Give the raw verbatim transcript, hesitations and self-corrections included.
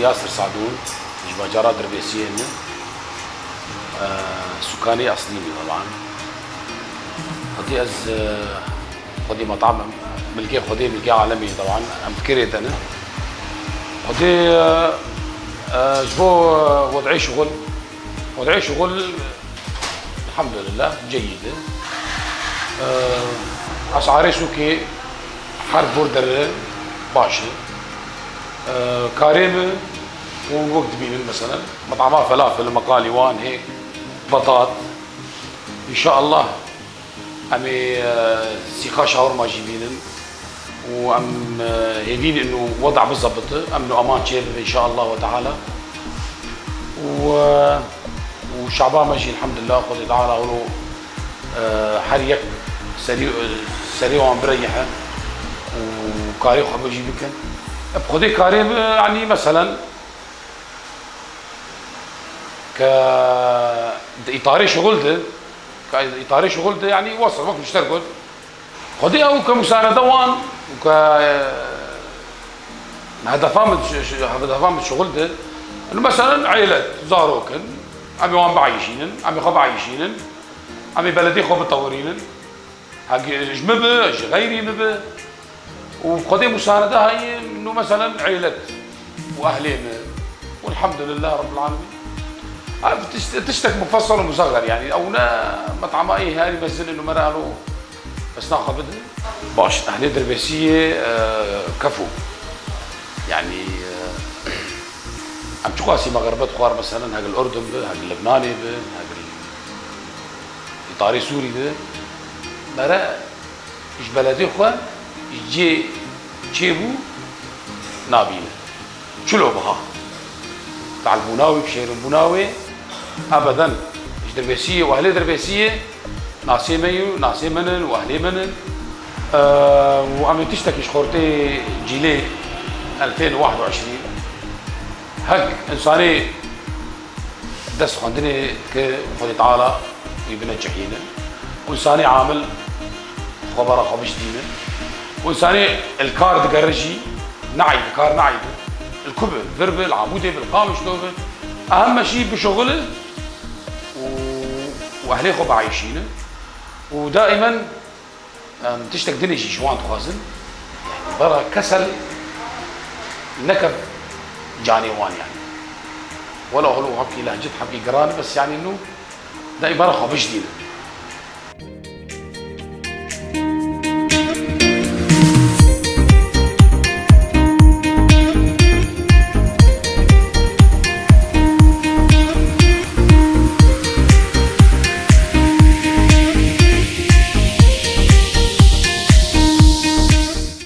Yasir Sadûn, ji bajara Dirbêsiyê me. Eee, sukanê eslî me, teban. Xwedî ez, eee, xwedî metam im. Milkê xwedî, milkê alemê, teban. Em fikirê te ne. Xwedî, eee, eee, ji bo, eee, wed'ê şixul. Wed'ê şixul, elhamdülillah, ceyîd e. Eee, es'arê sûkê her bor derê baş e. Eee, karê me û wek dibînin, meselen, met'ama felafel, meqalî wan hê, betat. Înşaallah, em ê, eee, sîxa şawirma jî bînin. û em, e, hêvî ne û weda bizebite, emn û eman çêbibe înşaallah we teala. Û, e, û şaba me jî elhamdulillah Xwedê teala wilo, e, her yek serî, e, serê wan bireyihe û karê xwe bi jî bikin. E, bi Xwedê karê bi, yanî meselen, ke di îtarê şixul de, ke îtarê şixul de, yanî wesa wek ji te re got, Xwedê ew ke musanede wan û ke, e, hedefa min, ş-, ş-, hedefa min şixul de, û meselen, êlet, zarok in, em ê wan bieyşînin, em ê xwe bieyşînin, em ê beledê xwe bitewirînin. Heg ji min bi, ji xeyrî min bi. Û Xwedê musanede heye, nû meselen, êlet û ehlê min. Û elhamdülillah Rabbil Alemîn. Ev tişt-, tiştek mufessel û musaxer, yanî ew ne met'ama ê herî mezin in û me re elo pesna xwe bide. Baş, ehlê Dirbêsiyê, e, kefo. Yanî, e, em çiqasî me xerbet xwar, meselen, heg li Urdun bi, heg li Libnanê bi, heg li îtarê Sûrî bi, me re ji beledê xwe ji cê çêbû nabîne. Çilo biha. Talbûna wî, pişêrinbûna wê, ebeden ji Dirbêsiyê û ehlê Dirbêsiyê nasê me yû, nasê min in û ehlê min in. Eee, û em ê tiştekî ji xortê cîlê elfên û wahd û eşrîn. Hek însanê dest xwendinê ke Xwedê Teala wî bineçihîne. Û însanê amil xwe bara xwe biştîne. Û însanê li kar digere jî, ne'yb, kar ne'yb. Li ku bi, vir bi, li Amûdê bi, li Qamişlo bi. Heme jî bişuxile û, û ehlê xwe bieyşîne. Û daimen Em, tiştek dinê jî ji wan dixwazin, yanî bara kesel neke canê wan yanî. Wela holo hebkî lehcet hebkî giran e, bes yanî nû dayê bara xwe bijdînin.